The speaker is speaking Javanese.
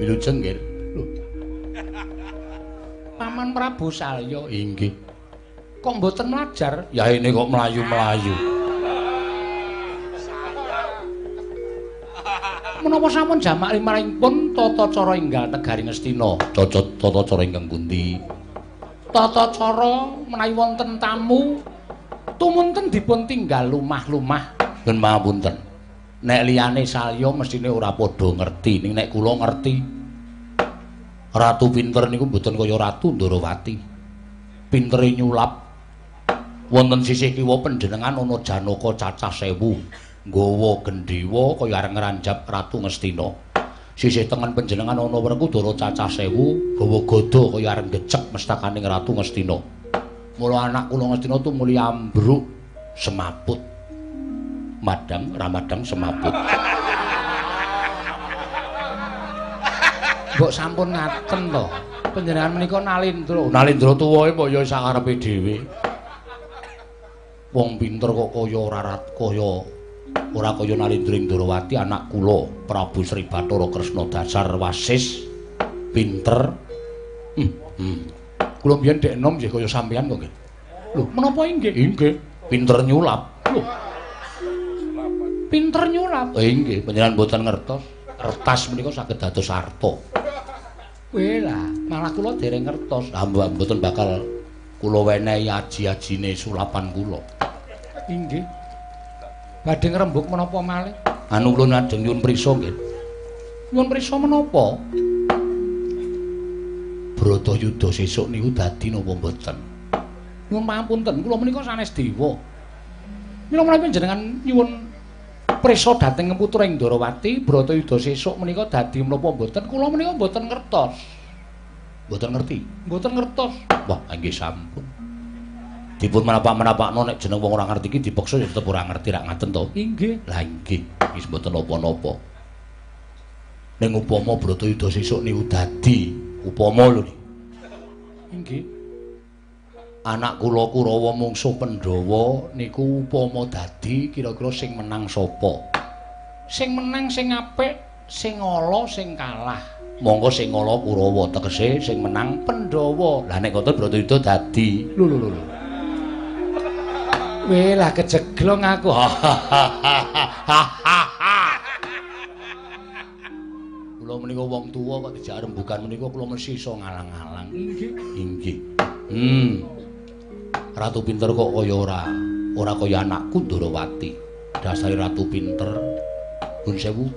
Wilujeng nggih. Lho. Paman Prabu Salya inggih. Kok mboten mlajar? Ya ini kok mlayu-mlayu. Menapa sampun jamak limrahipun tata cara enggal negari Ngastina? Tata cara ingkang pundi? Tata cara menawi wonten tamu tumunten dipun tinggal lumah-lumah. Nyuwun pangapunten. Nek liyane Salya mesthine ora padha ngerti, ning nek kula ngerti. Ratu pinter niku mboten kaya Ratu Ndorowati. Pintere nyulap. Wonten sisih kiwa panjenengan ana Janaka cacah 1000 nggawa gendhewa kaya arep ngranjap Ratu Ngastina. Sisih tengen panjenengan ana Werkudara cacah 1000 gawa gada kaya arep ngecek mestakaning Ratu Ngastina. Mula anak kula Ngastina tumuli ambruk semaput. Madang ramadang semaput. Mbok sampun ngaten to. Panjenengan menika Nalindra. Nalindra tuwae mbok ya sakarepe dhewe. Wong pinter kok kaya ora kaya ora kaya Nalindra ing Ndorowati anak kula Prabu Sri Bathara Kresna dasar wasis pinter. Kula mbiyen dek enom nggih kaya sampeyan kok nggih. Lho, menapa inggih? Inggih, pinter nyulap. Lho. Pinter nyulap. Inggih, panjenengan mboten ngertos. Kertas menika saged dados arta. Weh lah, malah kula dereng ngertos. Lah mboten bakal kula wenehi aji-ajine sulapan kula. Inggih. Badhe ngrembug menapa malih? Anu kula najeng nyuwun prisa nggih. Nyuwun prisa menapa? Bratayuda sesuk niku dadi napa mboten? Nyuwun pangapunten, kula menika sanes dewa. Mila menawi panjenengan nyuwun prisa dhateng putra ing Ndorowati, Bratayuda sesuk menika dadi menapa mboten? Kula menika mboten ngertos. Mboten ngerti? Mboten ngertos. Wah, nggih sampun. Dipun menapak-menapakno nek jeneng wong ora ngerti iki dipeksa ya tetep ora ngerti rak ngaten to? Inggih. Lah inggih, wis mboten napa-napa. Ning upama Bratayuda sesuk niku dadi, upama lho. Inggih. Anak kula Kurawa mungsuh Pandhawa niku upama dadi kira-kira sing menang sapa? Sing menang sing apik, sing ala sing kalah. Monggo sing ala Kurawa tegese sing menang Pandhawa. Lah nek ngoten Bratayuda dadi. Lho lho lho. Weh lah kejeglong aku. Kula menika wong tuwa kok dijak rembugan menika kula mesti iso ngalang-alang. Inggih. Inggih. Ratu pinter kok kaya ora kaya anakku Ndorowati. Dasare ratu pinter. Nuwun sewu.